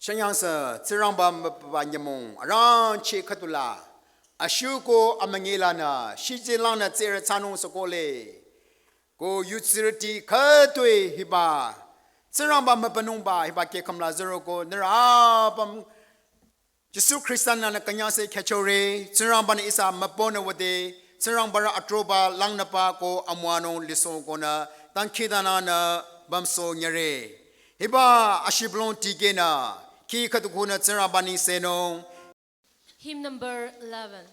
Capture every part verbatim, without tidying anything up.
Tanyangsa, Tsingrangba mübüba nyümong, arangcheh khüdula, ashuko amünyi lanü, shiji lanü tsere thsanung sokole. Ko yutsirüti khütoi hiba, Tsingrangba mübünungba, hiba kehkhamla zero ko, nührü apüm, Jisu Khrista nü nü künyangse khyachore, Tsingrangbanü ihsa mübünü wüde, Tsingrangba rü atroba langnüba ko amüwanung lisoh konü, dangkhidangnangnü bamsoh nyüre. Hiba ashibülung dikehnü, khi khüdu khunü Tsingrangba nengsenung. Hymn number eleven.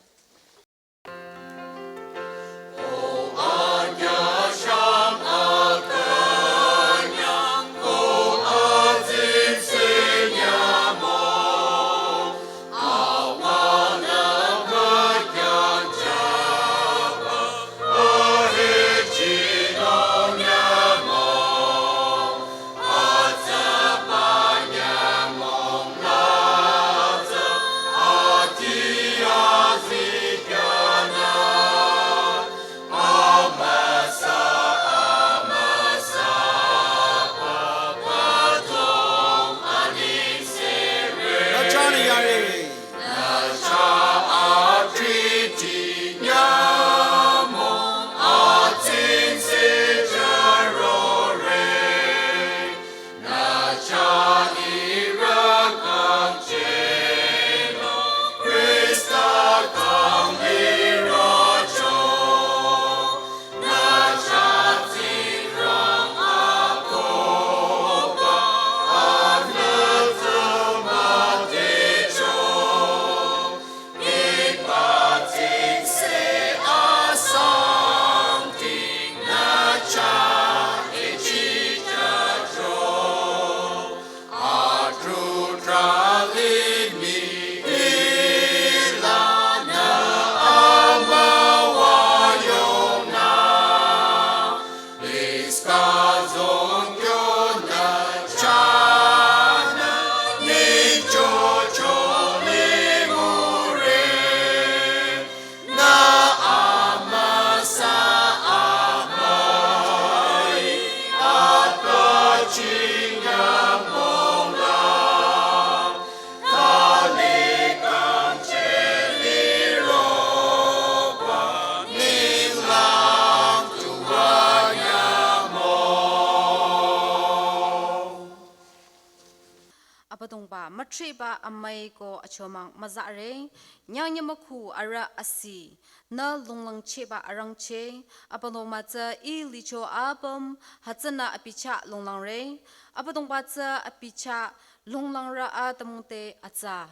Abüdongba mütreba amüi ko achomang müzare, nyangnyü mükhu arüh asi, nü longlangchehba arangcheh, Abüdongba tsü ih licho apüm, hütsünü abi chah longlangre, Abüdongba tsü abi chah longlangrü atümung te atsa.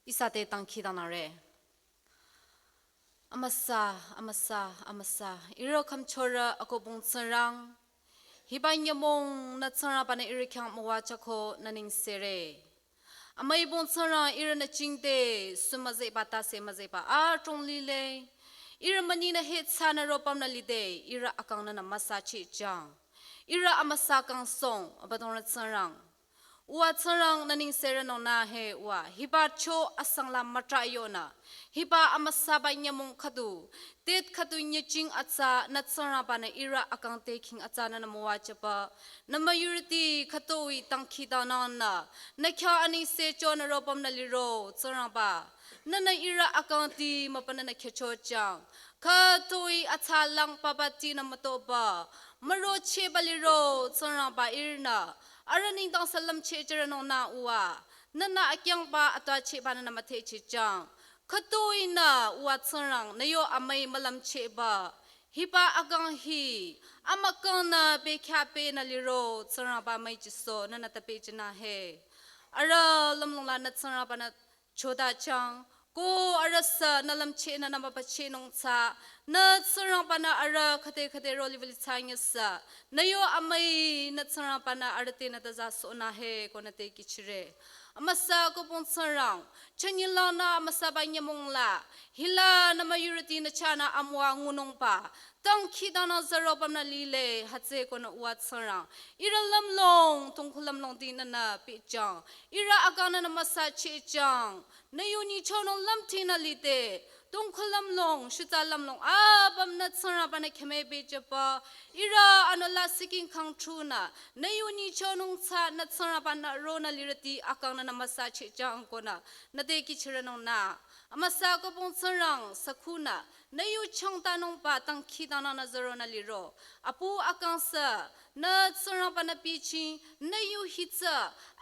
Ihsa te dangkhidangnangre. Amüsa, amüsa, amüsa. Ihrü khümchorü akohbong Tsingrang. Hiba nyümong nü Tsingrangba-nü ihrü khyang müwajüko nü nengsere. Amüibong Tsingrang ihrünü jingte sü müzehba tase müzehba adrong lile. Ihrü münyinü hütsünü ropümnü lide ihrü akang nünü müsachehjüng. Ihrü amüsa kangsohng Abüdongrü Tsingrang. Uwa Tsingrang nü nengsere nongnü he uwa, hiba cho asangla mütrah yonü, hiba amüsaba nyümong khüdu, tet khüdu nyüching atsa nü Tsingrangba-nü ihrü akang te khing atsa nünü müwajüba, nü müyurüti khütoi dangkhidangnangnü, nü khyang anengse chonü ropümnü liro Tsingrangba, nünü ihrü akangti mübününü khyüchojüng, khütoi atsa lang papatinü mütoba, mürochehba liro Tsingrangba ihrünü, arüh nengdang sü lümchehjüre nongnü uwa, nünü akyangba atbachehba nünü müthehchehjüng. Khütoinü uwa Tsingrang nü yo amüi mülümchehba. Hiba akang hi, amükangnü bekhyah pehnü liro Tsingrangba müichisoh nünü tapehjünü he. Arüh lümlong lanü Tsingrangba-nü chodajüng, ko arüh sü nü lümchehnü nü müpachehnung tsü, nü Tsingrangba-nü arüh khüde khüde roli wüli tsü nyüsü, nü yo amüi nü Tsingrangba-nü arüh tenü tazasohnü he ko nü te kihchire. Amüsa akohbong Tsingrang, chünye lanü amüsaba nyümong la, hila nü müyurüti nü chahnü amüwa ngunungba, dangkhidangnang zero pümnü lile hütsü konü uwa Tsingrang. Ihrü lümlong, tongkhu lümlongti nünü pehjüng. Ihrü akang nünü müsachehjüng. Nü yu nyichonung lümtinü lide. Tongkhu lümlong, shutsa lümlong, apüm nü Tsingrangba nü kheme bejeba, ihrü anüla siking kangchunü, nü yu nyichonung tsü nü Tsingrangba nü ronü lirüti akang nü nü müsa chehjang konü, nü te kihchirenung nü. Amüsa kübong Tsingrang sakhunü, nü yu changtanungba dangkhidangnang nü züronü liro. Apu akang sü, nü Tsingrangba nü bichi, nü yu hitsü,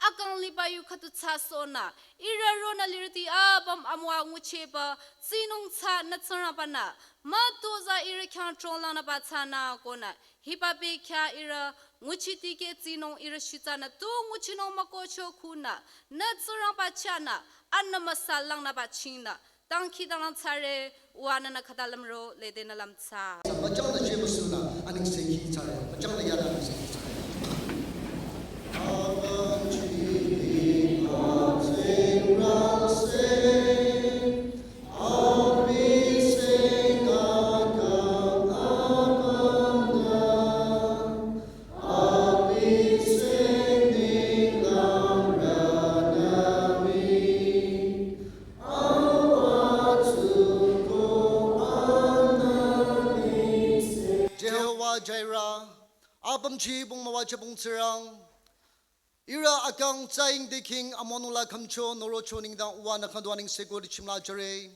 akang liba yu khüdu thsasohnü, ihrü ronü lirüti apüm amüwa ngucheba, tsinung tsü nü Tsingrangba nü, mütozah ihrü khyang chonglangnüba tsünü konü, hiba bekhyah ihrü nguchi tikeh tsinung ihrü shitsanü tu nguchinung mükohcho khunü, nü Tsingrangba chahnü, anü müsa langnüba chingnü, dangkhidangnang thsare, uwa nünü khüta lümro, lede nü lümtsa. Müchangda jemüsunü, anengsekhi thsare, müchangda yada anengsekhi thsare. Jehovah Jireh, apüm chibong müwajübong Tsingrang. Ihrü akang tsaying diking amüwanung la khümcho norocho nengdang uwa nü khangdu anengse ko dichimla jüre.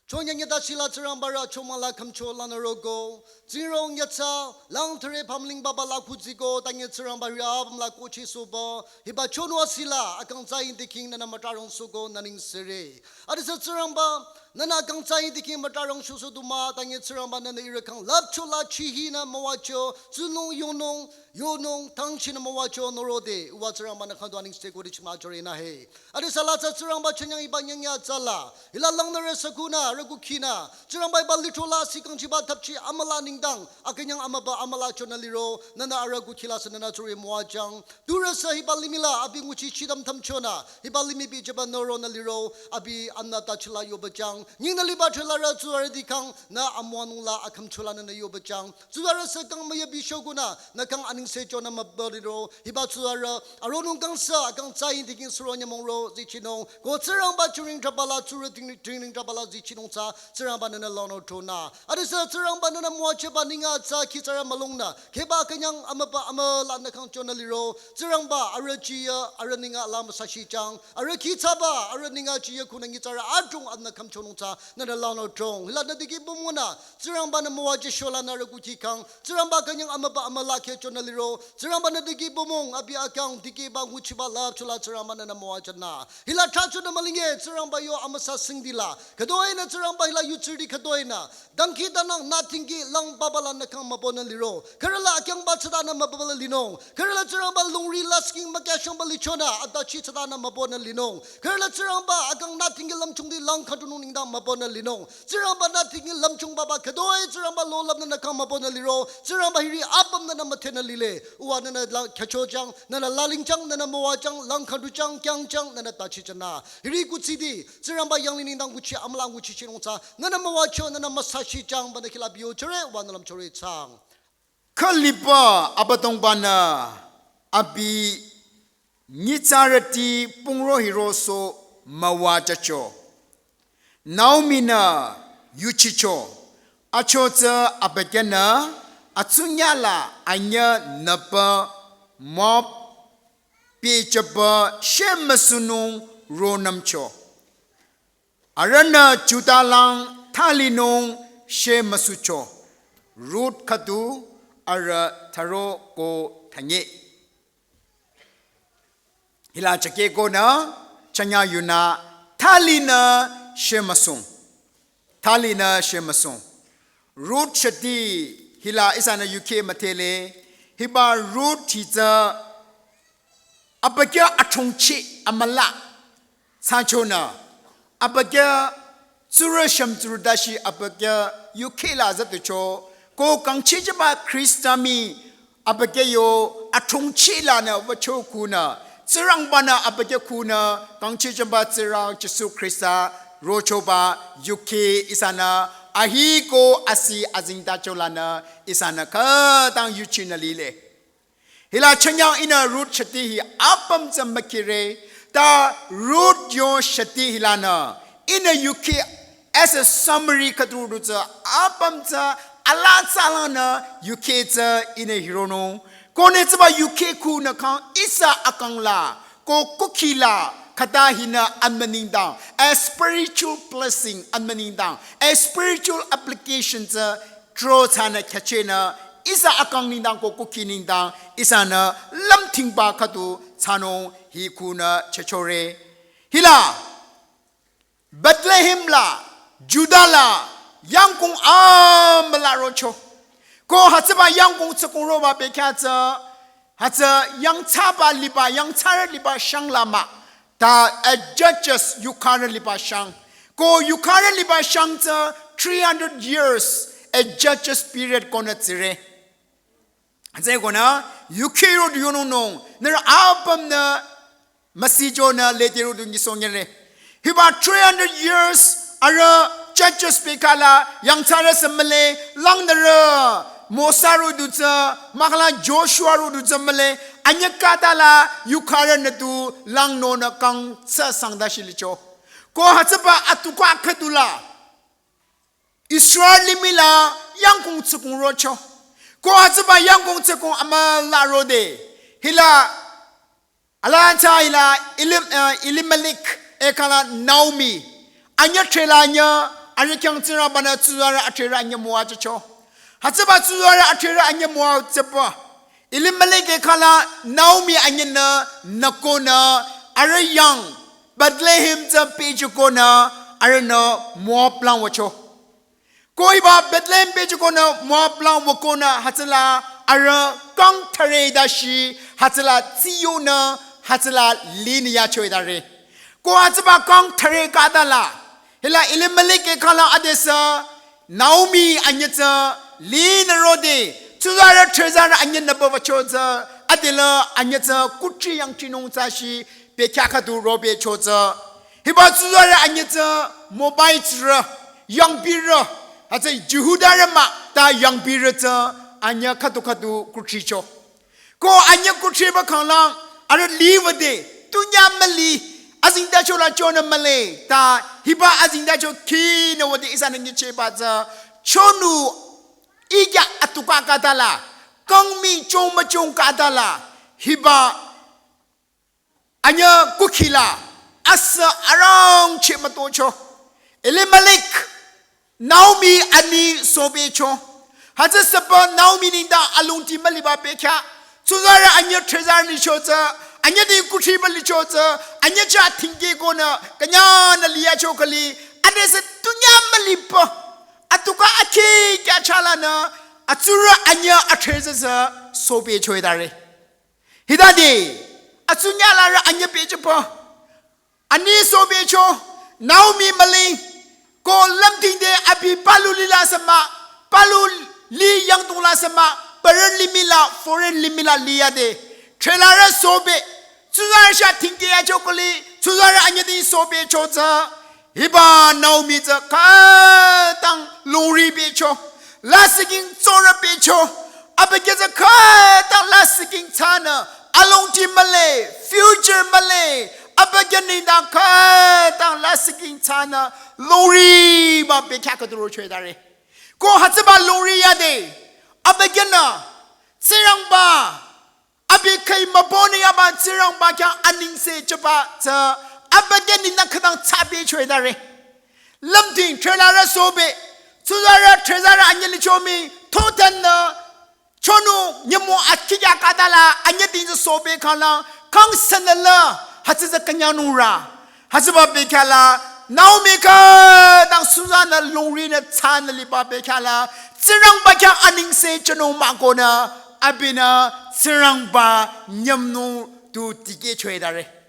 Chonyang yata sila Tsingrangba rü chomang la khümcho lanü roko. Tsingrang yatsa lang thüre pamling baba la kuziko tanye Tsingrangba rü apüm la kochisohba. Hiba chonü asila akang tsaying diking nünü mütarong soko nü nengsere. Adisa Tsingrangba nünü akang tsaying diking mütarong shoso duma tanye Tsingrangba nünü ihrü kang lüpcho la chihinü müwajü tsunung yonung yonung tangchinü müwajü nürode, uwa Tsingrangba nü khangdu anengse ko dichimla jüre nü he. Adisa la tsü Tsingrangba chonyang hiba nyangya tsüla, hila langnürü sakhunü, rüku khinü, Tsingrangba hiba lithro la sikangchiba thapchi amüla nengdang, akünyang amüba amüla chonü liro, nünü arüku khila sü nünü tsuri müwajüng. Durü sü hiba limih la, abi nguchi chidam thamchonü, hiba limih bejeba nüronü liro, abi anü tachila yobajüng. Nyingnü liba thüla rü tsurü dikang, nü amüwanung la akhümchola nünü yobajüng. Tsurü sü kang müya bishokunü, nü kang anengse chonü mübüriro, hiba tsurü, aronung kang sü, akang tsaying diking suro nyümong ro, zichinung, ko Tsingrangba churing trabala, tsurü ting, ting trabala, zichinung tsü, Tsingrangba nünü langnü tonü. Adisa Tsingrangba nünü müwajüba ningü tsü, kitsarü mülungnü, kheba künyang amüba amüla nü kang chonü liro, Tsingrangba arüh chiya, arüh ningü la müsashijüng, arüh kitsaba, arüh ningü chiya kunü nyitsarü adrong anü khümchonung tsü, nünü langnü tong. Hila nü diki bumungnü, Tsingrangba nü müwajü shola nü rüku kikang. Tsingrangba künyang amüba amüla khe chonü liro. Tsingrangba nü diki bumung abi akang diki ba nguchiba lüpchola Tsingrangba nünü müwajünü. Hila thachonü mülinge Tsingrangba yo amüsa singdila. Khütoinü Tsingrangba hila yutsirüti khütoinü. Dangkhidangnang nü tingki lang baba la nü kang mübünü liro. Khürüla akyangba tsütanü mübünü linung. Khürüla Tsingrangba lungri la sking mükyashangba lichonü. Adachi tsütanü mübünü linung. Khürüla Tsingrangba akang nü tingki lümchungdi lang khüdunung nengdang mübünü linung. Tsingrangba nü tingki lümchung baba khütoi Tsingrangba lo lümnü nü kang mübünü liro. Tsingrangba hiri apüm nünü müdhenü lile. Uwa nünü la khyachojüng, nünü lalingjüng, nünü müwajüng, lang khüdujüng, kyangjüng, nünü tachijünü. Hiri kutsidi, Tsingrangba yanglih nengdang kuchi amüla kuchi chinung tsü, nünü müwajü, nünü müsashijüng, banü kila biyo jüre, uwa nü lümchore tsang. Khüliba abüdongbanü abi nyitsarüti pungro hiroso müwajücho. Naomi-nü yuchicho. Achotsü abükyünü atsunyala anyü nüpü Moab pehjüpü shemüsunung ronümcho. Arühnü Juda lang thalinung shemüsucho. Ruth khüdu arüh tharo ko thanye. Hila chakehkonü chanya yunü thalinü shemüsung. Thalinü shemüsung. Ruth shati hila ihsanü yukheh müdhele. Hiba Ruth hi tsü abükyü athongchi amüla thsachonü, abükyü tsurü shümtsurü dashi abükyü yukheh la züducho, ko kangchijüba Khrista mii abükyü yo athongchi lanü wücho kunü, Tsingrangbanü abükyü kunü, kangchijüba Tsingrang Jisu Khrista rochoba yukheh ihsanü, ahi ko asi azengtacho lanü ihsanü khütang yuchinü lile. Hila chanyang ihnü Ruth shati hi apüm tsü mükhire, ta Ruth yo shati hilanü, ihnü yukheh As a summary khüdu du tsü apüm tsü ala tsalang nü yukheh tsü ihnü hironung. Ko nü tsüba yukheh khu nü khang ihsa akang la, ko kukhi la, khüta hinü anmü nengdang, a spiritual blessing anmü nengdang, a spiritual application tsü tro thsanü khyüchehnü, ihsa akang nengdang ko kukhi nengdang, ihsanü lümthingba khüdu thsanung hi khu nü chechore. Hila, Bethlehem la, Juda la, yangkong amüla rocho. Ko hütsüba yangkong tsükong roba bekhyah tsü, hütsü yangthsaba liba, yangthsarü liba shang la mah. Ta a judges yukharü liba shang. Ko yukharü liba shang tsü three hundred years a judges period konü tsire. Hütsüeko nü, yukheh ro du yonung nung, nührü apüm nü, müsicho nü lede ro du ngisongere. Hiba three hundred years, arüh judges bekhyah la, yangthsarü sü mühle, langnürü, Mosa ro du tsü, mahkhang la Joshua ro du tsü mühle, anyüh khüta la, yukharü nü du, langnü nü kang tsü sangda shilicho. Ko hütsüba atuka khüdu la, Israel limih la yangkong tsükong rocho. Ko hütsüba yangkong tsükong amüla rode. Hila, ala tsü hila Elim-, eh, Elimelek, eh, khang la Naomi. Anyüh threlanü, arüh khyang Tsingrangba nü tsuzarü athrehrü anyüh müwajücho. Hütsüba tsuzarü athrehrü anyüh müwajüpü. Elimelek khang la Naomi anyüh nü nükonü arüh yang Bethlehem tsü pehjükonü arühnü Moab lang wücho. Ko hiba Bethlehem pehjükonü Moab lang wükonü hütsüla arüh kang thüre dashi hütsüla tsiyonü hütsüla linü yacho-i dare. Ko hütsüba kang thüre khüta la. Hila Elimelek khang la adesü Naomi anyüh tsü linü rode, tsuzarü threzarü anyüh nü papa cho tsü, adela anyüh tsü kuthri yangthsinung tsü shi bekhyah khüdu robecho tsü. Hiba tsuzarü anyüh tsü Moabirü, yangpirü, hütsü Jihudarü mah ta yangpirü tsü anyüh khüdu khüdu kuthricho. Ko anyüh kuthriba khanglang, arüh liwüde, tunyah müli, azengtacho la chonü mühle, ta hiba azengtacho khinü wüde ihsanü nyichehba tsü, chonu ikya atuka khüta la, kangmi chong müchong khüta la, hiba anyüh kukhi la, asü arangcheh mütocho. Elimelek, Naomi anyüh sobecho. Hütsü süpü Naomi nengdang alongdi müliba bekhyah. Tsuzarü anyüh threzarü licho tsü, anyüh di kuthriba licho tsü, anyüh chah tingkehkonü, künyangnü liyacho khüli, adesü tunyah mülipü. Atuka akhi kya chalanü, atsurü anyüh athrezarü tsü sobecho-i dare. Hitade, atsunyah larü anyüh pehjüpü. Anyüh sobecho, Naomi mühle, ko lümtingde abi palu lila sü mah, palu li yangdong la sü mah, parü limih la, foreign limih la liyade. Threlarü sobe, tsuzarü chah tingkeh yacho khüli, tsuzarü anyüh di sobecho tsü. Hiba Naomi tsü khütang longri becho, lasihking tsurü becho, abükyü tsü khütang lasihking thsanü, alongdi mühle, future mühle, abükyü nengdang khütang lasihking thsanü, longriba bekhyah khüdu rocho-i dare. Ko hütsüba longri yade, abükyünü, Tsingrangba, abi khüi mübünü yaba Tsingrangba khyang anengse jüba tsü, abükyü nengdang khütang thsabecho-i dare. Lümting threlarü sobe, tsuzarü threzarü anyüh licho mii, thotenü, chonu nyümong akhi kya khüta la, anyüh di tsü sobe khanglang, kang sünü la, hütsü tsü künyangnung ra. Hütsüba bekhyah la, Naomi khütang tsuzanü longrinü thsanü liba bekhyah la, Tsingrangba khyang anengse jünung mahkonü, abinü Tsingrangba nyümnung tu dikehcho-i dare.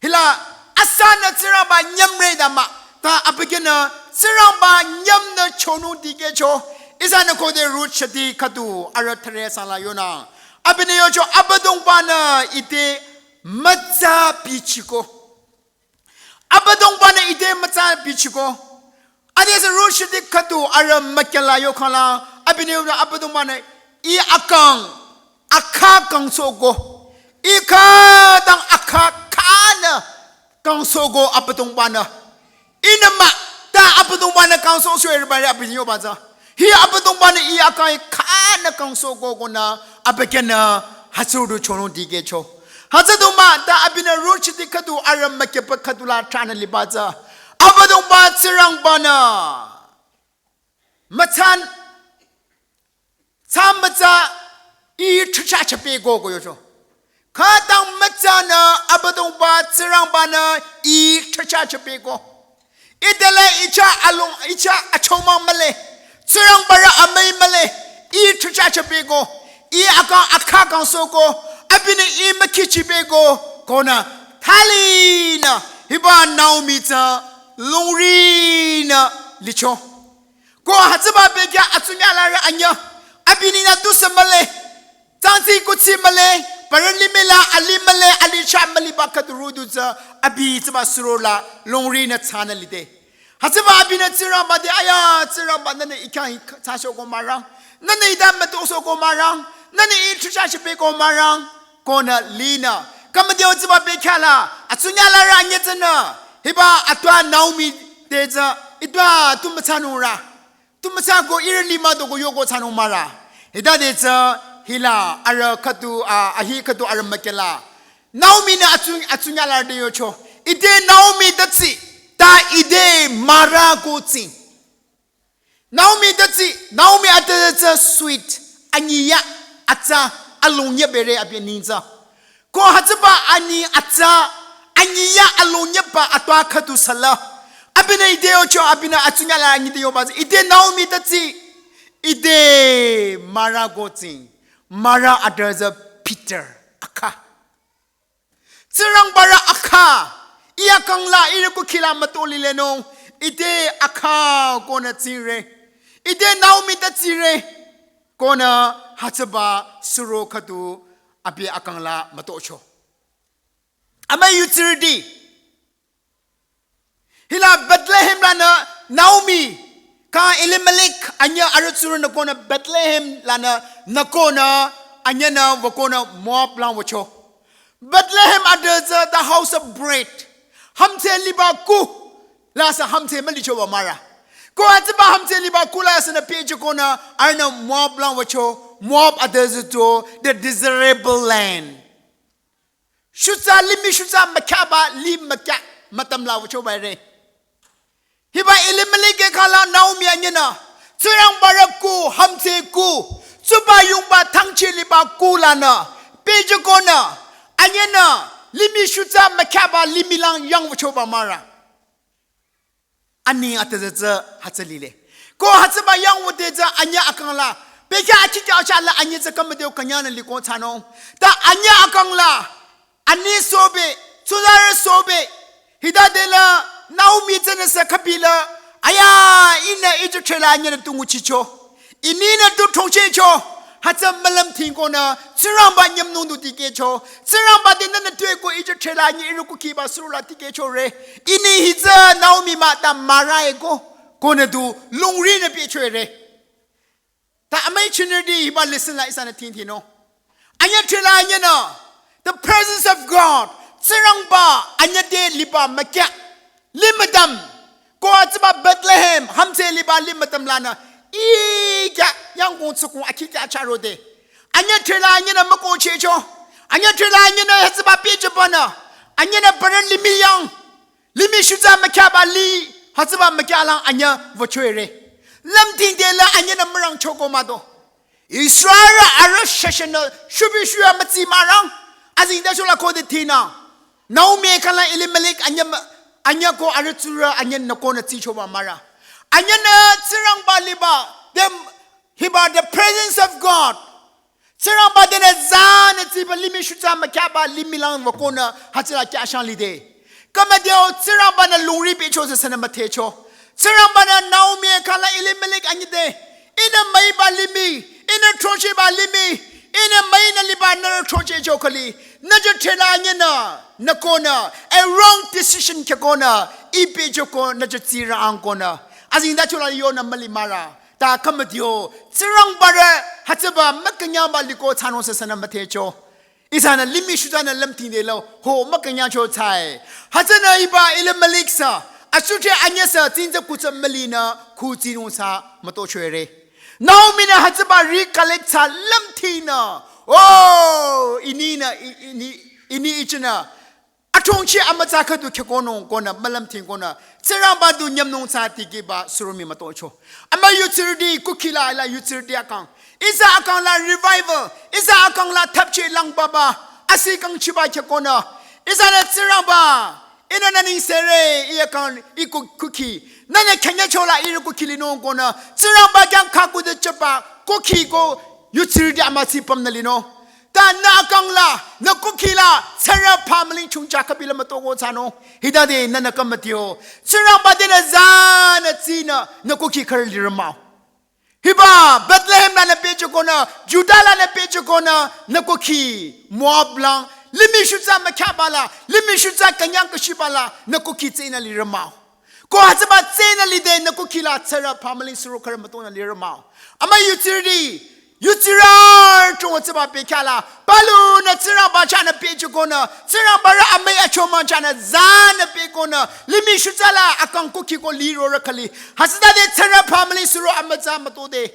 Hila, asünü Tsingrangba nyümre da mah, ta abükyünü Tsingrangba nyümnü chonung dikehcho, ihsanü khode Ruth shati khüdu arüh thüre sangla yonü. Abinü yocho Abüdongbanü ite mütsa bichiko. Abüdongbanü ite mütsa bichiko. Adesü Ruth shati khüdu arüh mükyala yokhangla, abinü yocho Abüdongbanü ih akang, akha kangsohko. Ih khütang akha khanü kangsohko Abüdongbanü. Ihnü mah ta Abüdongba-nü kangsoh sho ere bare abi yoba tsü. Hi Abüdongba-nü I akang khanü kangsoh ko konü abükyünü hütsüdu chonung dikehcho. Hütsü du mah ta abinü rochiti khüdu arüh mükepa khüdu la thranü liba tsü. Abüdongba Tsingrangba-nü mütsan tsü mütsa I thricha chapeko ko yocho. Khütang mütsanü Abüdongba Tsingrangba-nü I thricha chapeko. Ite le I chah alung, I chah achomang mühle. Tsingrangba rü amüi mühle. I thricha chapeko. I akang akha kangsohko. Abinü I mükhichipeko. Konü thalinü hiba Naomi tsü lungrinü licho. Ko hütsüba bekhyah atsunyahlarü anyüh. Abinü tusü mühle. Tsangtsi kuthsi mühle. Parü limih la alih mühle, alih chah müliba khüdu rodu tsü abi tsüba suro la lungrinü thsanü lide. Hütsüba abinü Tsingrangba te, aya Tsingrangba nünü I khyang I thsasohko mürang. Nünü I ta mütosohko mürang. Nünü I thricha chapeko mürang. Konü linü. Khümüdeo tsüba bekhyah la atsunyahlarü anyüh tsünü hiba atwa Naomi te tsü, I twa tu müthsanung ra. Tu müthsako ihrü lih mütoko yoko thsanung mürü. Hitade tsü hila arüh khüdu, a, ahi khüdu arüh mükela. Naomi-nü atsu, atsunyahlarü te yocho. Ite Naomi tatsi, ta ite Mara ko tsing. Naomi tatsi, Naomi ate tsü sweet, anyiya, atsa, alungya bere abi neng tsü. Ko hütsüba ani atsa, anyiya alungyaba atwa khüdu süla. Abinü ite yocho, abinü atsunyahla anyüh te yoba tsü. Ite Naomi tatsi, ite Mara ko tsing. Mara ade tsü bitter, akha. Tsingrangba rü akha, I akang la, ihrü kukhi la müto lilenung, ite akha konü tsingre. Ite Naomi tatsire, konü hütsüba suro khüdu abi akang la mütocho. Amüi yutsirüti. Hila Bethlehem lanü Naomi, kang Elimelek, anyüh arüh tsurünü konü Bethlehem lanü nükonü, anyühnü wükonü Moab lang wücho. Bethlehem ade tsü the house of bread. Hümdhse liba kuh, la sü hümdhse mülichoba Mara. Ko hütsüba hümdhse liba kuh la sünü pehjükonü, arühnü Moab lang wücho, Moab ade tsü to the desirable land. Shutsa limih shutsa mükhyaba lih mükyah mütam la wüchoba re. Hiba Elimelek khala Naomi anyühnü, Tsingrangba rü kuh, hümdhse kuh, tsuba yungba thangchi liba kuh lanü, pehjükonü, anyühnü, limih shutsa mükhyaba limih lang yang wüchoba Mara. Ani ate tsü tsü hütsü lile. Ko hütsüba yang wüde tsü anyüh akang la. Bekhyah akhi kya cha la anyüh tsü khümüdeo künyangnü liko thsanung. Ta anyüh akang la. Ani sobe, tsuzarü sobe. Hitade la Naomi tsünü sü khübi la. Aya, ihnü ijü thela anyühnü tu nguchicho. Ininü tu thongchehcho, hütsü mülümthingkonü, Tsingrangba nyümnung du tikehcho, Tsingrangba te nünü tueko ijü thela nyi ihrü kukhiba suro la tikehcho re. Ini hi tsü Naomi mah ta Mara eko, konü du lungrinü pehcho re. Ta amüi chinirüti hiba lesson la ihsanü tingtinung. Anyüh thela anyühnü, the presence of God, Tsingrangba anyüh te liba mükyah, lih mütam, ko hütsüba Bethlehem, hümdhse liba lih mütam lanü, ikya, yangkong tsukong akhi kya charo de. Anyüh thela anyühnü mükohchehcho, anyüh thela anyühnü hütsüba pehjübanü, anyühnü parü limih yang, limih shutsa mükhyaba lih, hütsüba mükyah lang anyüh wücho re. Lümthingde la anyühnü mürangchoko mah do. Israel arüh shashanü shubi shuya mütsi mürang. Azingda shola khode thinü. Naomi khala Elimelek anyüh mü-, anyüh ko arüh tsurü anyüh nükonü tsichoba Mara. Anyühnü Tsingrangba liba, the, hiba the presence of God. Tsingrangba tenü zanü tsiba limih shutsa mükhyaba limih lang wükonü hütsüla kyashang lide. Khümüdeo Tsingrangba-nü lungri pehcho sü sünü müdhecho. Tsingrangba-nü Naomi khala Elimelek anyüh te, ihnü müiba limih, ihnü throchehba limih, ihnü müinü liba nührü throchehcho khüli, nüjü thela anyühnü, nükonü, a wrong decision khyükonü, ih pehjüko nüjü tsirü angkonü. Azingda chola yonü müli Mara. Ta khümüdeo, Tsingrangba rü hütsüba mükünyangba liko thsanung sü sünü müdhecho. Ihsanü limih shutsanü lümthingde la, ho mükünyangcho thsae. Hütsünü hiba Elimelek sü, Atsudhre anyüsü tsingtsü kutsü mülinü khutsinung sa mütochore. Naomi-nü hütsüba recollect thsa lümthinü. Oh, ininü, i-, ini, ini ichinü. Athongchi amütsa khüdu khekonung konü, mülümthin konü. Tsingrangba du nyümnung thsa tikehba suro mii mütocho. Ama yutsirüti kukhi la, la yutsirüti akang. Ihsa akang la revival. Ihsa akang la thapchi lang baba. Asi kangchiba khekonü. Ihsanü Tsingrangba. Ihnü nü nengsere, ih akang, ih ku-, kukhi. Nünü khenyachola ihrü kukhi linung konü. Tsingrangba khyang khaku de chapa, kukhi ko yutsirüti amütsa pümnü linung. Ta nü akang la, nü kukhi la, tsara phamüling chungcha khübila mütoko thsanung. Hitade nünü khamütio. Tsingrangba tenü zanü tsinü, nü kukhi khürü lirü mah-o. Hiba Bethlehem lanü pehjükonü, Juda lanü pehjükonü, nü kukhi Moab lang, limih shutsa mükhyaba la, limih shutsa künyang kashibala, nü kukhi tsinü lirü mah-o. Ko hütsüba tsinü lide nü kukhi la tsara phamüling suro khürü mütonü lirü mah-o. Ama yutsirüti, yutsirü atung hütsüba pehkhala, palunü Tsingrangba chahnü pehjükonü, Tsingrangba rü amüi achomang chahnü zanü pehkonü, limih shutsa la akang kukhi ko lirorü khüli. Hütsütade tsara phamüling suro amütsa mütode.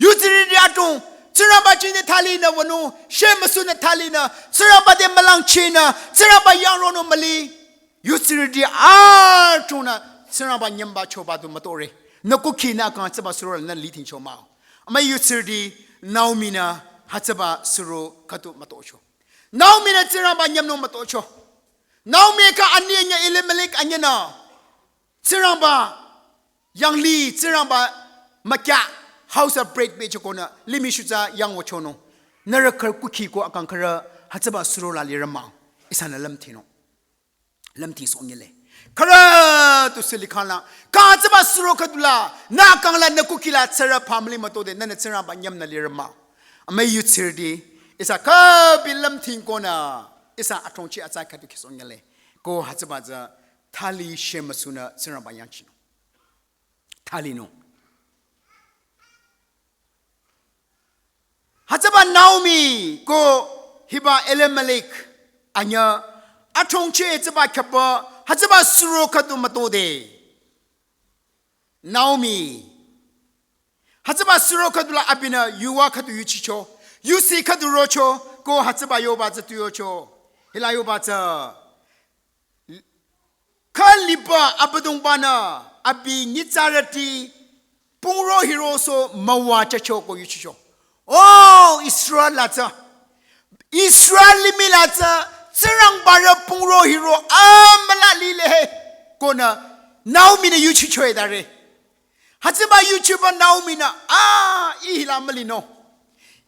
Yutsirüti atung, Tsingrangba jingte thalinü wünung, shemüsunü thalinü, Tsingrangba te mülangchinü, Tsingrangba yangronung müli. Yutsirüti atungnü, Tsingrangba nyümba choba du mütore. Nü kukhi nü akang hütsüba suro lanü litingcho mah-o. Ama yutsirüti Naomi-nü hütsüba suro khüdu mütocho. Naomi-nü Tsingrangba nyümnung mütocho. Naomi kha ani anyü Elimelek anyünü. Tsingrangba yanglih, Tsingrangba mükya, house of bread pehjükonü, limih shutsa yangwüchonung. Nührü khürü kukhi ko akang khürü hütsüba suro la lirü mah-o. Ihsanü lümthinung. Lümthisoh nyile. Khürü tu sili khala. Kha hütsüba suro khüdu la, nü akang la nü kukhi la tsara phamüling mütode, nünü Tsingrangba nyümnü lirü mah-o. Ama yutsirüti, ihsa khübi lümthin konü, ihsa athongchi atsa khüdu khesoh nyile. Ko hütsüba tsü thali shemüsunü Tsingrangba yangchinung. Thalinung. Hütsüba Naomi ko hiba Elimelek anyü athongchi hütsüba khyaba, hütsüba suro khüdu mütode. Naomi. Hütsüba suro khüdu la abinü yuva khüdu yuchicho. Yusi khüdu rocho ko hütsüba yoba tsü tu yocho. Hila yoba tsü. Khaliba Abüdongba-nü abi nyitsarüti pungro hirosoh müwajücho ko yuchicho. Oh, Israel la tsü. Israel limih la tsü, Tsingrangba rü pungro hiro amüla lile. Konü Naomi-nü yuchicho-e tare. Hütsüba yuchiba Naomi-nü, ah, ih hila mülinung.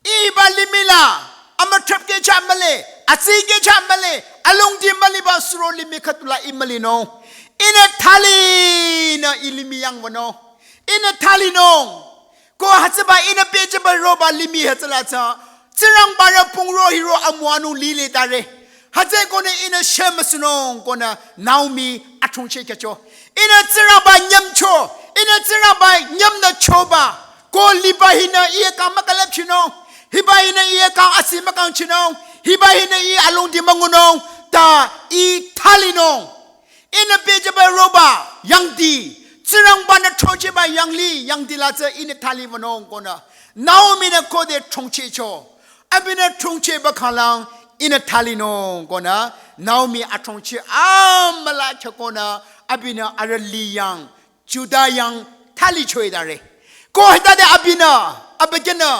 Ih hiba limih la, amütrüp kehcha mühle, atsi kehcha mühle, alongdi müliba suro limih khüdu la ih mülinung. Ihnü thalinü ih limih yangwünung. Ihnü thalinung. Ko hütsüba ihnü pehjüba roba limih hütsüla tsü. Tsingrangba rü pungro hiro amüwanung lile tare. Hütsükonü ihnü shemüsunung konü Naomi athongchi kyacho. Ihnü Tsingrangba nyümcho. Ihnü Tsingrangba nyümnü choba. Ko liba hinü ih kang mükülüpchinung. Hiba hinü ih kang asi mükangchinung. Hiba hinü ih alongdi müngunung. Ta ih thalinung. Ihnü pehjüba roba yangdi, Tsingrangba-nü throchehba yanglih, yangdi la tsü ihnü thali wünung konü. Naomi-nü khode throchehcho. Abinü throchehba khalang ihnü thalinung konü. Naomi athrocheh amüla kyo konü. Abinü arüh lih yang, Juda yang thalicho-e tare. Ko hitade abinü, abükyünü.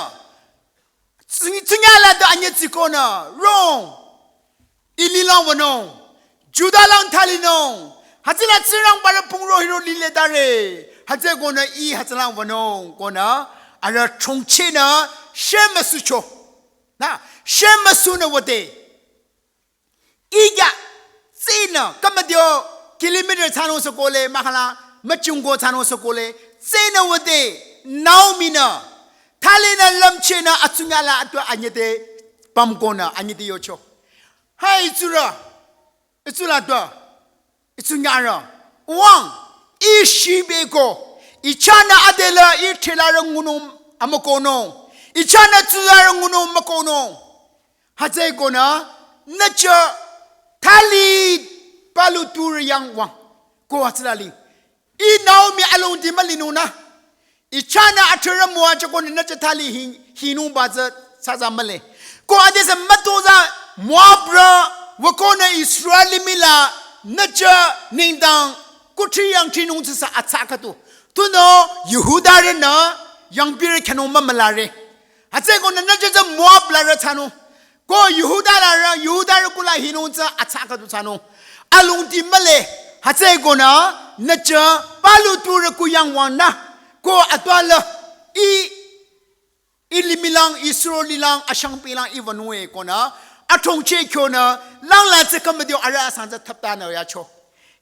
Tsing-, tsingya la du anyü tsikonü, rong. Ih lilang wünung. Juda lang thalinung. Hütsüla Tsingrangba rü pungro hiro lile tare. Hütsükonü ih hütsülang wünung konü. Arüh throchehnü shemüsucho. Nü, shemüsunü wüde. Ih kya, tsinü, kamadio, kilometer thsanung sükole, mahkhang, müchungko thsanung sükole, tsinü wüde, Naomi-nü, thalinü lümchehnü atsungya la atu anyüte, pümkonü anyüte yocho. Hai tsurü, itsula tu, itsunyarü, wüng, ih shibeko, ih chahnü adela, ih thelarü ngunung amükohnung, ih chahnü tsurü ngunung mükohnung. Hütsükonü, nü tsü thali palu turü yang wüng. Ko hütsüla li. I Naomi alongdi mülinungnü, I chahnü athrürü müwajükonü nü chah thali hi, hinungba tsü thsaza mühle. Ko adesü mütozah Moabrü wükonü Israel limih la nü chah nengdang kuthri yangthsinung tsüsü atsa khüdu. Tunüo Jihudarünü yangpirü khyünung mümülare. Hütsükonü nü chah tsü Moab larü thsanung. Ko Jihuda larü, Jihudarü kula hinung tsü atsa khüdu thsanung. Alongdi mühle, hütsükonü nü chah palu turü kuyang wangnü. Ko atüla I, I limih lang, Israel limih lang, ashangpi lang I wünung-e konü, athrongcheh kyonü, langla tsü khümüdeo arüh asang tsü thaptanü yacho.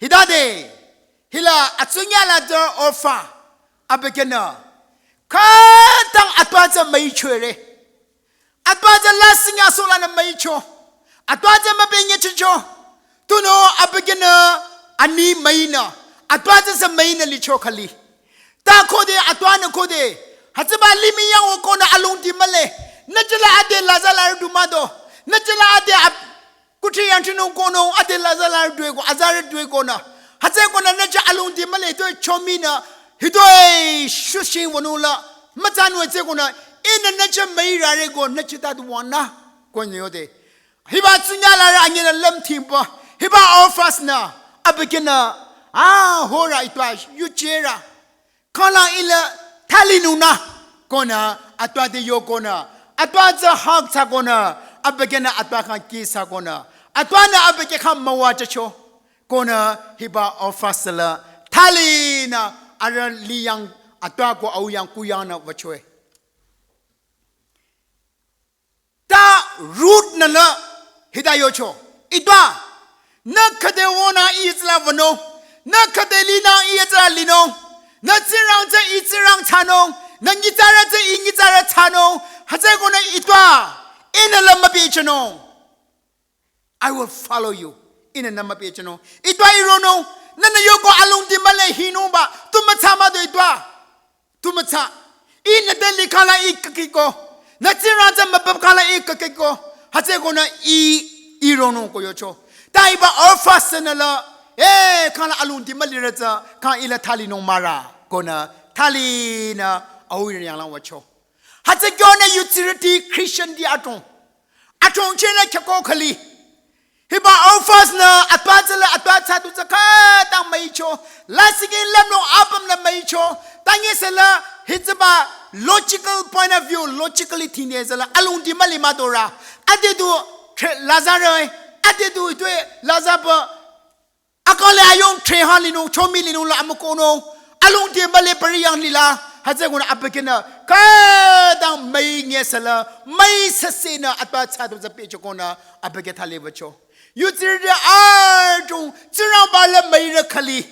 Hitade, hila atsunyala tsü Orpah, abükyünü, khütang atüwa tsü müichore. Atüwa tsü lasih nyasohlanü müicho. Atüwa tsü mübünye chicho. Tunüo abükyünü ani müinü. Atüwa tsü sü müinü licho khali. Ta khode atüwanü khode. Hütsüba limih yang wükonü alongdi mühle. Nü chah la ade laza larü du mado. Nü chah la ade ap- kuthri yangthsinung konung ade laza larü dueko, azarü duekonü. Hütsükonü nü chah alongdi mühle toi chominü. Hitoi shushi wünungla. Mütsanung tsükonü. Ihnü nü chah müirareko nü chah tadu wangnü. Konü yode. Hiba tsunyalarü anyinü lümthingpü. Hiba Orpah-nü. Abükyünü. Ah, hora itüwa yuchirü. Khülang Ih la thalinungnü, konü, atüwa te yokonü, atüwa tsü hak thsakonü, abükyünü atüwa khyang kih thsakonü, atüwanü abükyü khyang müwajücho, konü, hiba Orpah la thalinü, arüh liyang, atüwa ko auyang kuyangnü wüchoe. Ta Ruth-nü la hita yocho. Itüwa, nü khüde wünang Ih tsüla wünung. Nü khüde linang Ih tsüla linung. Nü Tsingrang tsü Ih Tsingrang thsanung. Nü nyitsarü tsü Ih nyitsarü thsanung. Hütsükonü itüwa, Ihnü la mübichinung. I will follow you. Ihnü nü mübichinung. Itüwa Ih ronung. Nünü yoko alongdi mühle hinungba. Tu mütsa mado itüwa. Tu mütsa. Ihnü te likhang la Ih kükiko. Nü Tsingrang tsü mübüp khang la Ih kükiko. Hütsükonü Ih, Ih ronung ko yocho. Ta hiba Orpah-nü la, eh, khülang alongdi mülirü tsü, khülang Ih la thalinung mah-o, konü, thalinü, auyang lang wücho. Hütsü kyonü yutsirüti Christian ti adrong. Adrong chela khyako khali. Hiba Orpah-nü atüwa tsüla atüwa thsadu tsü khütang müicho. Lasih nyi lümlong apümnü müicho. Tanyesela hitsüba logical point of view, logically thingde tsüla alongdi müli müdorü. Ade du thre lazarü, ade du tue lazaba. Akang le ayong thre ha linung, chomi linung la amükohnung. Alongdi mühle pari yang lila. Hütsükonü abükyünü. Khütang müi nyesela, müi sesenü atüwa thsadu tsü pehchokonü abükyü thali wücho. Yutsirü adrong, Tsingrangba la müire khali.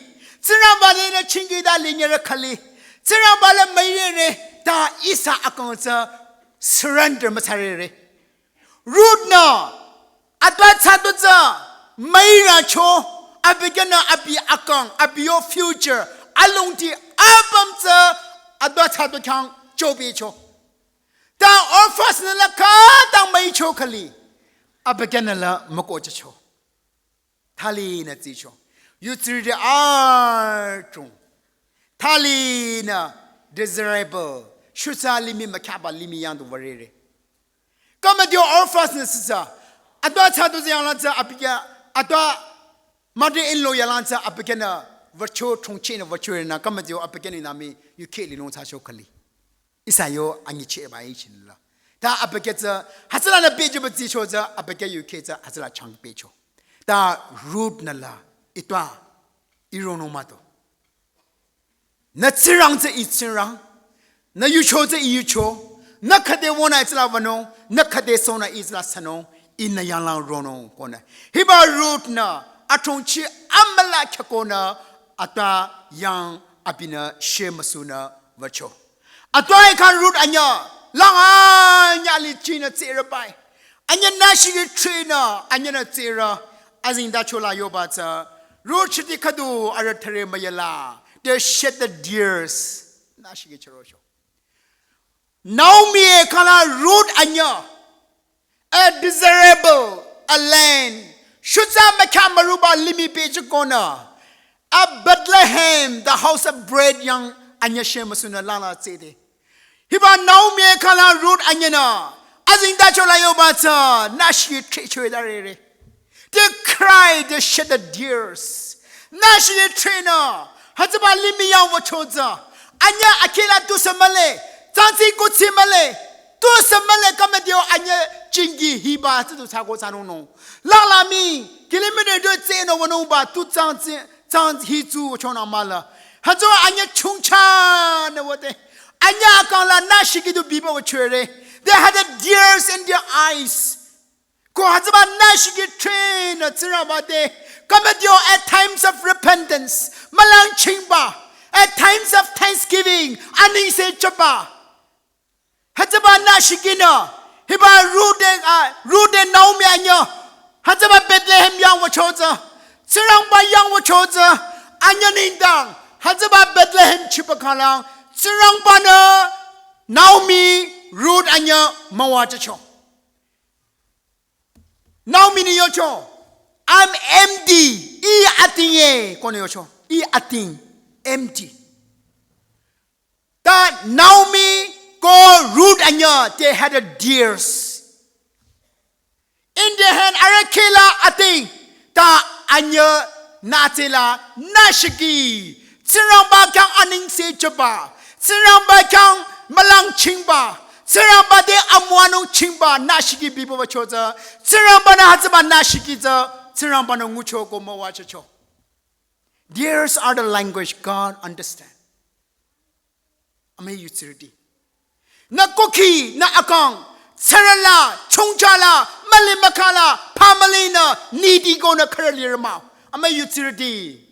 Tsingrangba la nü chingkida linyere khali. Tsingrangba la müire ta ihsa akang tsü surrender müthsarere. Ruth-nü, atüwa thsadu tsü, müiracho, abükyünü abi akang, abi yo future, alongdi apüm tsü, atüwa thsadu khyang chobicho. Ta Orpah-nü la khütang müicho khali, abükyünü la mükohjücho. Thalinü tsicho. Yutsirü adrong. Thalinü desirable. Shutsa limih mükhyaba limih yang du würere. Khümüdeo Orpah-nü sitsa. Atüwa thsadu tsü yanglang tsü abükyü. Atüwa mother-in-law yanglang tsü abükyünü wücho chongchenü wüchonü khümüdeo abükyünü nü mii yukheh linung thsacho khali. Ihsa yo anyichehba ichinla. Ta abükyü tsü, hütsülanü pehjüba tsicho tsü, abükyü yukheh tsü, hütsüla chang pehcho. Ta Ruth-nü la, itüwa, Ih ronung müdo. Nü Tsingrang tsü Ih Tsingrang, nü yucho tsü Ih yucho, nü khüde wünang Ih tsüla wünung, nü khüde sohnang Ih tsüla sohnung, Ihnü yanglang ronung konü. Hiba Ruth-nü, adrong chi amüla khyükonü, atüwa yang abinü shemüsunü wücho. Atüwa-i khyang Ruth anyüh, lang anyüh lichinü tsirü bai. Anyüh nü shiki trinü, anyüh nü tsirü, azengtacho la yoba tsü. Ruth shiti khüdu arüh thüre müyela. They shed the tears. Nü shiki chirocho. Naomi-e khala Ruth anyüh. A desirable, a land. Shutsa mükhyamürüba limih pehjükonü. A Bethlehem, the house of bread yang anyü shemüsunü lala tsede. Hiba Naomi khala Ruth anyünü. Azingda chola yoba tsü, nashi tre choe da rere. They cried, they shed the tears. Nashi trenü. Hütsüba limih yang wücho tsü. Anyü akhila tusü mühle. Tsangtsi kuthsi mühle. Tusü mühle kamadio anyü chingi hiba tsü tu sako sanung nung. Lala mi, kilometer do tsü no wünung ba tu tsangtsi, tsang hi tsü wücho na mühle. Hütsü anyü chungcha ne wüde. Anyü akang la nashi ki du biba wüchore. They had the tears in their eyes. Ko hütsüba nashi ki trenü Tsingrangba te. Kamadio at times of repentance. Mülang chingba. At times of thanksgiving. Aningse chaba. Hütsüba nashi kinü. Hiba Ruth de, ah, Ruth de Naomi anyü. Hütsüba Bethlehem yang wücho tsü. Tsingrangba yang wücho tsü. Anyü nengdang. Hütsüba Bethlehem chiba khalang. Tsingrangbanü Naomi Ruth anyü müwajücho. Naomi ni yocho, "I'm empty." Ih ating ye, konü yocho. Ih ating, empty. Ta Naomi ko Ruth anyü, they had a tears. In their hand, arüh khila ating, ta anyü natsila, nashi ki, Tsingrangba khyang aningse chaba, Tsingrangba khyang mülang chingba, Tsingrangba te amüwanung chingba, nashi ki biba wücho tsü, Tsingrangbanü hütsüba nashi ki tsü, Tsingrangbanü ngucho ko müwajücho. Tears are the language God understand. Amüi yutsirüti. Nü kukhi, nü akang, tsürala, chungchala, müli mükhala, family nü, nidi ko nü khürü lirü mah-o. Amüi yutsirüti.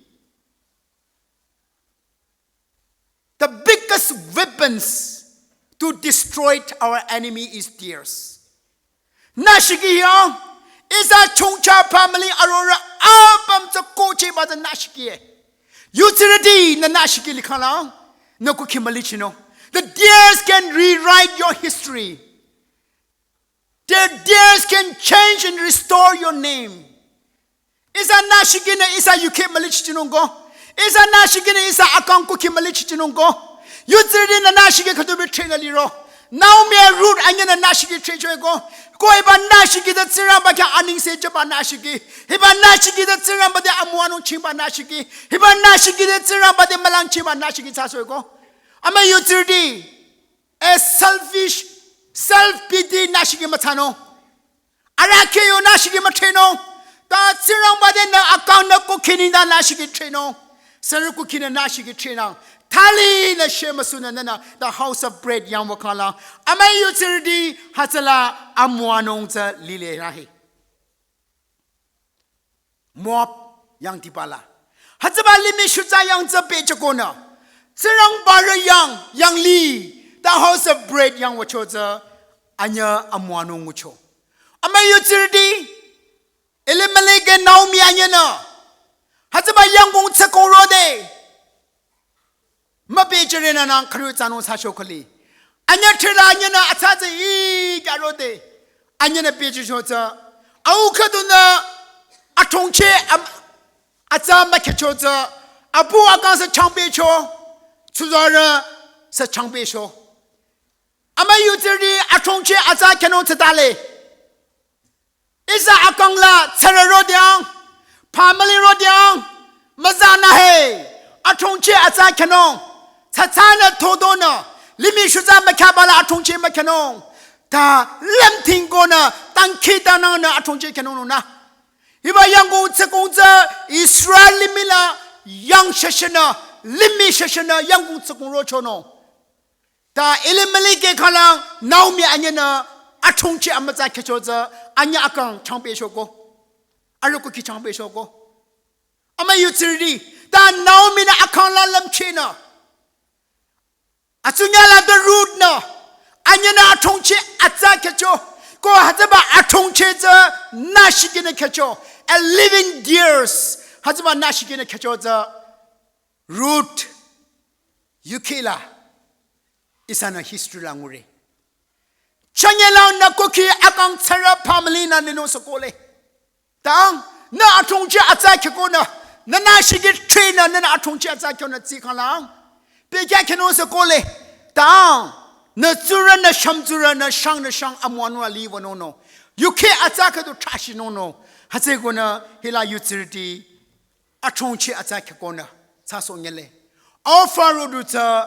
The biggest weapons to destroy our enemy is tears. Nashi ki ya, ihsa chungcha family arorüh apüm tsü kohchehba tsü nashi ki ye. Yutsirüti nü nashi ki likhangla, nü kukhi mülichinung. The tears can rewrite your history. The tears can change and restore your name. Ihsa nashi ki nü ihsa yukhi mülichichinung ko. Ihsa nashi ki nü ihsa akang kukhi mülichichinung ko. Yutsirüti nü nashi ki khüdu bi trenü liro. Naomi Ruth anyü nü nashi ki trecho-e ko. Ko hiba nashi ki tsü Tsingrangba khyang aningse chaba nashi ki. Hiba nashi ki tsü Tsingrangba te amüwanung chingba nashi ki. Hiba nashi ki tsü Tsingrangba te mülang chingba nashi ki thsasoh-e ko. Amüi yutsirüti. A selfish, self pity nashi ki müthsanung. Arahkheh yo nashi ki mütrenung. Ta Tsingrangba te nü akang nü kukhi nengdang nashi ki trenung. Sürü kukhi nü nashi ki trenung. Thali nü shemüsunü nünü the house of bread yang wükhangla. Amüi yutsirüti hütsüla amüwanung tsü lile rahi. Moab yangdiba la. Hütsüba limih shutsa yang tsü pehjükonü. Tsingrangba rü yang, yanglih, the house of bread yang wücho tsü anyü amüwanung ngucho. Amüi yutsirüti, Elimelek ke Naomi anyünü. Hütsüba yangkong tsükong rode. Müpehjürenü nang khürü thsanung thsacho khüli. Anyü thrila anyünü atsa tsü ikya rode. Anyünü pehjücho tsü. Au khüdunü athongcheh am-, atsa mükhehcho tsü. Apu akang sü changpehcho. Tsuzarü sü changpehcho. Amüi yutsirüti athongcheh atsa khyünung tsütale. Ihsa akang la tsürü rodiang, family rodiang, müzanü he, athongcheh atsa khyünung, tsatsanü thodonü, limih shutsa mükhaba la athongcheh mükhünung, ta lümthingkonü, tangkhitanangnü athongcheh khünung nü. Hiba yangkong tsükong tsü Israel limih la yang shashanü, limih shashanü yangkong tsükong rochonung. Ta Elimelek ke khalang Naomi anyünü athongcheh amütsa khehcho tsü anyü akang changpehcho ko. Arüh kukhi changpehcho ko. Amüi yutsirüti. Ta Naomi nü akang la lümchehnü. Atsunyala the Ruth nü. Anyünü athongcheh atsa khehcho. Ko hütsüba athongcheh tsü nashi ki nü khehcho. A living tears. Hütsüba nashi ki nü khehcho tsü. Ruth, yukhila, ihsanü history la ngure. Chünyelang nü kukhi akang tsürü family nü linung sü kohle. Tang, nü athongcheh atsa khehkonü, Nühnü shiki three nü nühnü athrongchi atsa kyonü tsi khanglang. Pekya khenung se kole. Tang. Nü tsurü nü sham tsurü nü shang nü shang amüwanung ali wünung no. Yuki atsa khüdu trashinung no. Hütsükonü hila yutsirüti athrongchi atsa khyükonü. Tsasoh nyele. Au Faro du tsü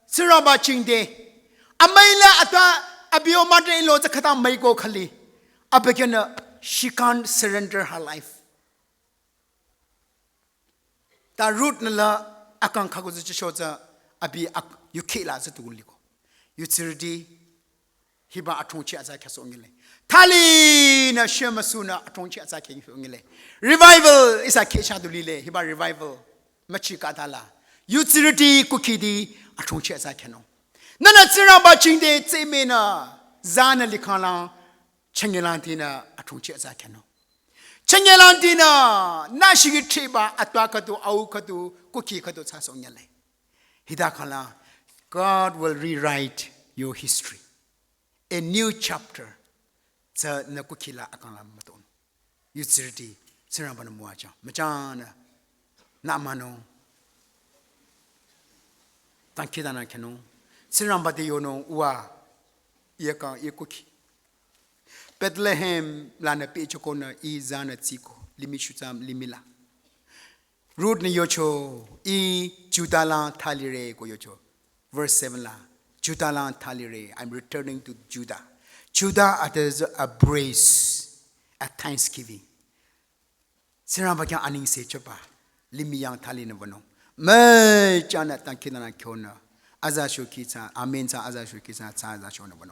Tsingrangba chingde. Amüi la ata abi o mother-in-law tsü khüta müiko khali. Abükyünü she can't surrender her life. Ta Ruth nü la akang khaku tsü chisho tsü abi ak yuki la tsü tu liko. Yutsirüti hiba athrongchi atsa khyüsoh nyele. Thali nü shemüsunü athrongchi atsa khyüsoh nyele. Revival ihsa khyücha du lile hiba revival. Müchi kata la. Yutsirüti kukhiti athrongchi atsa khyünung. Nühnü Tsingrangba chingde tsü menü zanü likhanglang chengelangtinü athrongchi atsa khyünung. Chengelangtinü nü shiki three ba atwa khüdu au khüdu kukhi khüdu tsasoh nyele. Hita khanglang God will rewrite your history. A new chapter. Tsü nü kukhi la akang la müton. Yutsirüti Tsingrangba nü müwajang. Müjangnü nü mano. Tangki dana khyünung. Tsingrangba te yonung uwa. Iye kang iye kukhi. Bethlehem lanü pehchokonü i zanü tsiko. Limih shutsam limih la. Ruth nü yocho, i Judah lang thalire ko yocho. Verse seven la, Judah lang thalire, I'm returning to Judah. Judah ade tsü a praise, a thanksgiving. Tsingrangba khyang anengse choba, limih yang thalinü wünung. Müjangnü tangki nana kyonü, aza shoki tsü, amen tsü aza shoki tsü, tsü aza shonü wünung.